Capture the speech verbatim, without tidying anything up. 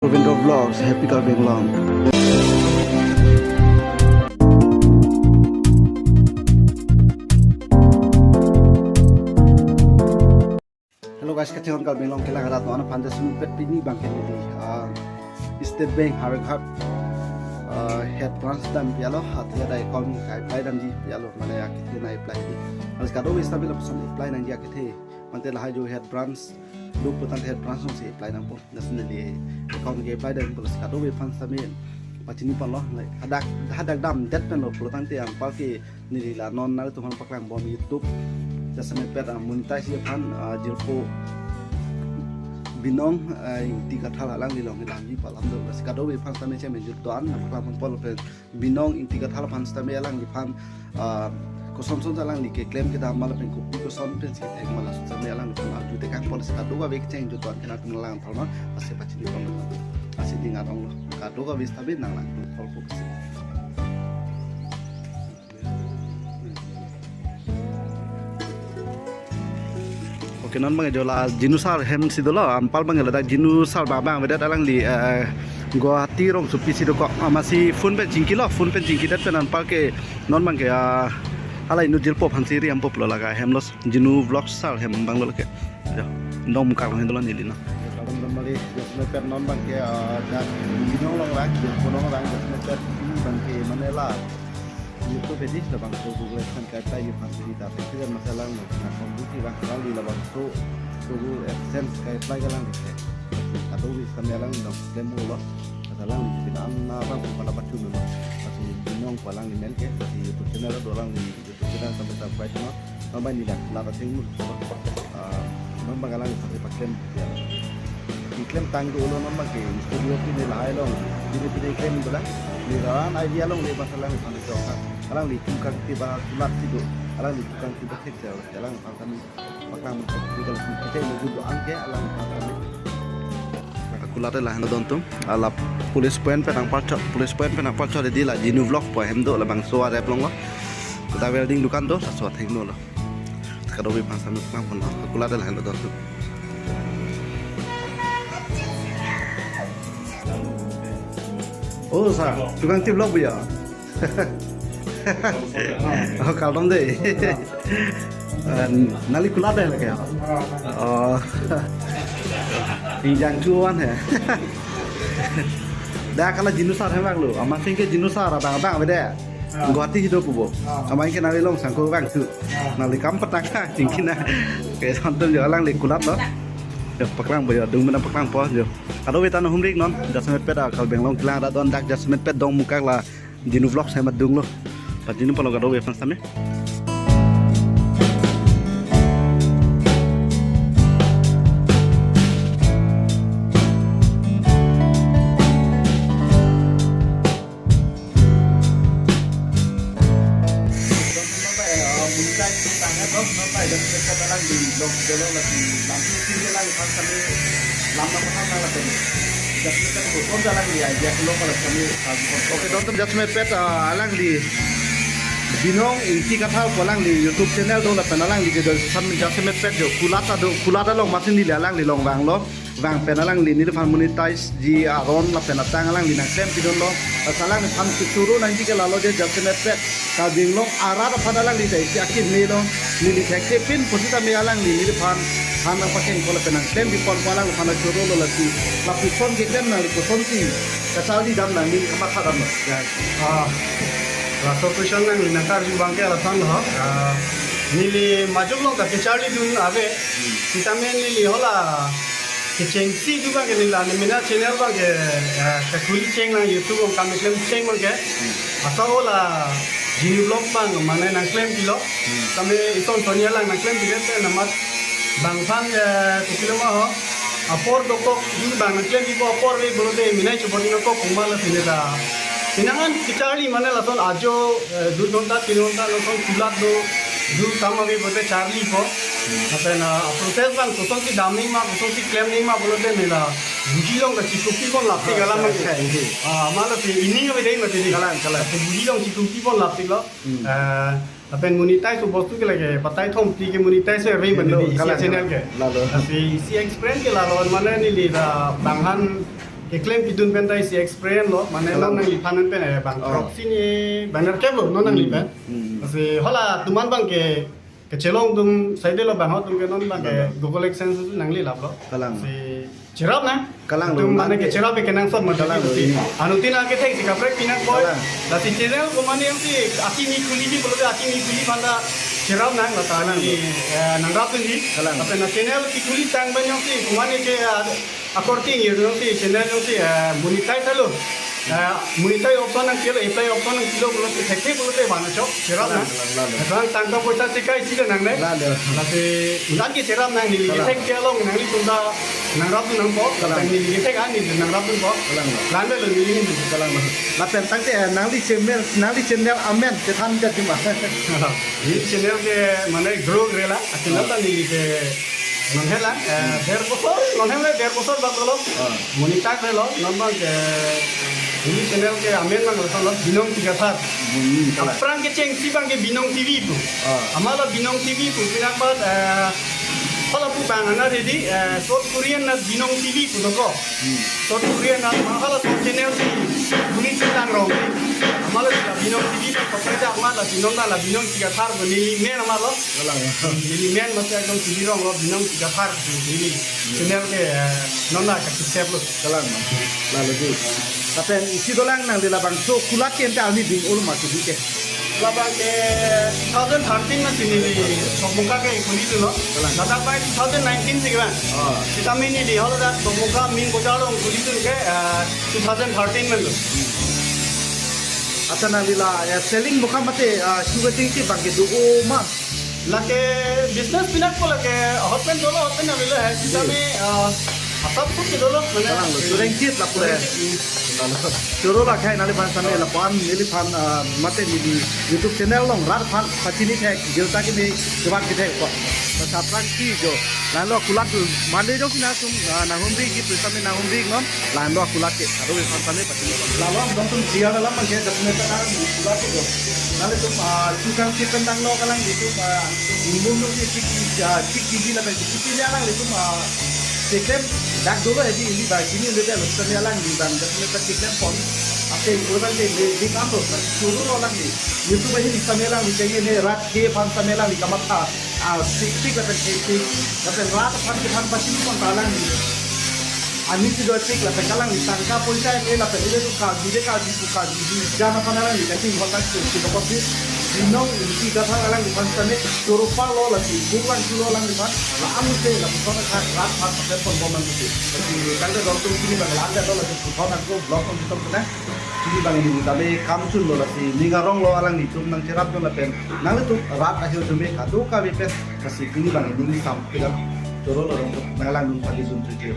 Govindo Vlogs, Happy Karbi Anglong. Hello guys, kachinghon Karbi Anglong kelang arat non aphan jasemet pet pini abangke neli, ah, State Bank Howraghat, ah, head branch dampi alo, athe ada account ka-apply damji pi alo, mane akethe nang-apply di. Alas kadokave sita bila person apply nangji akethe. Mate lahai jo head branch, duk putan head branch along si apply nangpo. Jasemet neli account ke-apply dampo, alas kadokave aphan sitame pachini ponlo, like, hadak, hadak damdet pen lo pulo tangte anparke neli la non nanglitum aphan paklang bom YouTube. Jasemet pet, ah, monetize aphan, ah, jirpo Binong, ah, Ingti Kathar alangli along damji pu alam do. Alas kadokave aphan sitame chemenjut do-an paklang ponpo lapen Binong Ingti Kathar aphan sitame alangliphan, ah, koson son alangli keklem kedam ma lapen kopi koson pensi thek ma laso sitame alangliphan arju tekangpo, alas kadokave kechengjut do-an ke nangtum lang thalma, alas pachini ponlo. Alas ding arong lo. Kadokave sitame nang lang thalpo pusi. Okay, non abang jo la Jinu sar hem si dolo, anpar abang ladak Jinu sar abang, abang avedet alangli, eh, Guwahati rongsopi si dokok, amatsi phone pen chingkilo, phone pen chingkidet pen anparke non abangke, ah, hala inut jirpo aphan si ri ampo pulo lake hem lo, Jinu Vlogs sar hem abang lo lake. Jo, dong mukak along dolo neli non. Dong dong mali, jasemet pet non abangke, ah, dak Binong along lang, Binong along lang, jasemet pet abangke mane la YouTube page labangso Google AdSense ka-apply aphan si ta, tapi dan masalah no, na kombu si bang alangli labangso Google AdSense ka-apply alangli ke. Kadokave sitame alang dong demo lo. Alas alangli pin an na bang pada pachu lo. Alas Binong pu alangli men ke, alas YouTube channel do alangli YouTube channel sitame subscribe no. Non abang neli la kulat athengno. Ah, non abang alangli sitame paklem ya. Keklem tang dolo non abangke studio pine lahai along. Pine pine klem dolang. Neli ran idea along le masalah ni panik doka. Alangli tukang tiba kulat si do. Alangli tukang tiba thek sel. Alangphan kami paklang kita lagi kita yang butuh angke alangphan kami. Kulat lahai lo don atum. Ala police point pen nangpachot, police point pen nangpachot di la Jinu Vlog pu ahem do labangso arep along lo. Ladak welding dukan do, laso athengno lo. Kadokave aphan sitame paklang ponlo. Kulat lahai lo don atum. Oh, sir, tukang ti vlog bu ya? Oh, kardom dei. Eh, nangli kulat dei lake ya? Oh. Ingjang chuan he. Dak hala Jinu sar hem bang lo. Amat sing ke Jinu sar abang abang avedet. Ah. Guwahati hido pubo. Ah. Amat ke nangli long sangko bang tu. Ah. Nangli kam patang ka chingkina. Ke santum jo alangli kulat lo. Jo paklang bo jo, dung mena paklangpo jo. Kadokave ta nahumrik non, jasemet pet a Karbi Anglong kelang arat don dak jasemet pet dong mukak la Jinu Vlogs hem adung lo. Pachini ponlo kadokave aphan sitame. Okay, don atum jasemet pet, ah, alangli Binong Ingti Kathar pu alangli YouTube channel do lapen alangli ke don sam jasemet pet jo kulat ado, kulat along amatsi neli alangli along vanglo. Vang pen alangli neliphan monetize ji aron lapen atang alangli nangklem pidunlo. Alas alangliphan kechoro nangji ke lalo je jasemet pet Karbi Anglong arat aphan alangli ta isi akeme lo. Neli thekthe pin pusitame alangli neliphan han nangpakeng ko lapen nangklem pipon ko alangliphan choro lo lasi. Lapuson keklem nangli kosonsi kacharli dam nangli kamatha damlo. Ya. Ah, laso question nangli nangkarju abangke lason lo. Ah, neli majok along ta kacharli dun ave. Sitame neli hala kechengsi dun abangke neli la nemena channel abangke, ah, kakhuli cheng nang YouTube along kam keklem cheng abangke. Asa hala Jinu Vlog abang mane nangklem pilo. Tame ison Sonia lang nangklem pilo te namat bangphan, eh, kopilo ma ho. Apor dokok dun abang nangklem pipo apor ave pulote minai chobot dokok komat la sine ta. Pinangan kacharli mane lason ajo, eh, dui ghonta, tin ghonta lason kulat do, dun kam ave pulote charlipo. Lapen, ah, process abang kosonsi damnang ma, kosonsi klemnang ma pulote neli la buji along ta chikuppi pon lapik alam abang. Acha, acha, acha. Ah, ma lasi ining ave dei mati di. Kalang, kalang. Lasi buji along chikuppi pon lapik lo. Hmm. Eh, lapen monetize bostu ke lake patai thom ti ke monetize ave mati di isi channel ke. Lalo. Lasi isi experience ke lalo mane neli la bangphan Keklem pidun pen ta isi experience lo, mane Kalang. Non nangliphan pen, eh, bang Oh. Crop sini, bang nerkep lo, non nangliphan. Hmm. Lasi hala atum an bang ke, kechelong atum, side lo bang atum ke non bang ke, Kalang. Google AdSense nanglilap lo. Kalang. Lasi cherap nang. Kalang lo, Atum mane nang ke ke cherap ke nang sot mati Kalang lo, si. Ini. Anuttin akethek si kaprek pinang boy. Kalang. Lasi channel komatne jongsi akimi khuli ji pulote akimi khuli aphan ta cherap nang, lata Kalang ni, lo. Eh, nangrap dunji. Kalang. Lapen la channel kikhuli tang pen jongsi komatne ke, ah, akorte ni jongsi channel jongsi, eh, monetize lo. Eh, monetize option nangkelo, apply option nangkelo pulote thekthe pulote van chok cherap nang. Kalang, kalang, kalang. Kalang tangka poisa si kai si nang ne. Kalang, kalang. Lasi ulan ke cherap nang neli Kalang. Kethek ke along nanglitum ta nangrap dun nangpo, Kalang. Lapen neli kethek an neli nangrap dunpo. Kalang. Lang lo neli neli. Kalang. Lapen tangte, eh, nangli channel, nangli channel amen chethan kajima. Neli channel ke mane grow rela, channel Ah. ta neli ke non hela, eh, Hmm. Der bosor, non hela der bosor bak dolo. Ah. Monetize lo, non bang ke neli channel ke amen bang lo, Binong Tigathar. Hmm, Kalang. Aphrang kechengsi bang ke Binong T V pu. Ah. Amat la Binong T V pu, pinang bat, eh, hala pu bang ana ready, eh, South Korean na Binong T V pu doko. Hmm. South Korean na ma hala South channel si, Korean si lang rong. Amat la Binong T V pu, pokoknya amat la Binong na la Binong Tigathar pu neli men amat lo. Kalang. Neli men masi ekdom T V rong lo, Binong Tigathar pu neli. Hmm. Channel ke, eh, non la ka accept lo. Kalang ma. Lalo di. Lapen isi dolang nangli labangso kulat ke ente arni ding ul ma T V ke. Labang ke two thousand thirteen ma si neli Sokmoka ke khuli dunlo. Kalang. Ladak bai two thousand nineteen si kevan. Ah. Sitame neli hala dak Sokmoka Ming Bojar along khuli dun ke, eh, two thousand thirteen man lo. Acha nangli la, eh, selling mukha mate, ah, sugar ting si bang ke do-o ma. Lake business pinang ko lake hotpen dolo, hotpen avelo hai. Sitame, ah, asap pun ke dolo, mane. Kalang lo, sureng chit lapu le. Sureng chit. Choro la khai nangliphan sitame lapu-an neliphan, ah, mate neli YouTube channel along rat aphan pachini thek, gilta kimi kevan kethek ko. Pasapran ki jo. Lahenlo kulat tu mande jongsi nangtum, ah, nanghumri ki, sitame nanghumri non. Lahenlo kulat ke. Ado aphan sitame pachini. Lalo dong tum dia dalam mangke jatme ta kulat ke jo. Nanglitum, ah, tukang si pen danglo kalang itum, ah, imbum nung si chik, ah, chik T V lapen chik T V alanglitum, ah, keklem dak dolo hedi ili ba kini udah dah sitame alangli bang dak sitame keklem pon. Ate kurang de de de kam lo, choro lo alangli. YouTube ahin sitame alangli kayaknya ne rat ke aphan sitame alangli kamatha. Ah, sik sik lapen sik sik. Lapen rat aphan ke aphan pachini pon ta alangli. Ani si doi pik lapen kalangli tangka poisa ke lapen ile tu kalbi de kalbi pu kalbi di. Jana aphan alangli kaching hotak si si bapak si. Binong Tigathar alangliphan sitame choro parlo lasi kurang chulo alangliphan. La amu se la pon khat rat aphan pakai pon bom amu se. Lasi tangte dong tum kini bang la anda dong lasi pon aku blog on tum kena. Kini bang ini tame kam chun lo lasi ning arong lo alanglitum nangcherap lo lapen nanglitum rat ahir jume kado kave pen lasi kini bang ini sam kedam choro lo dong nanglang dun pagi dun tujuh.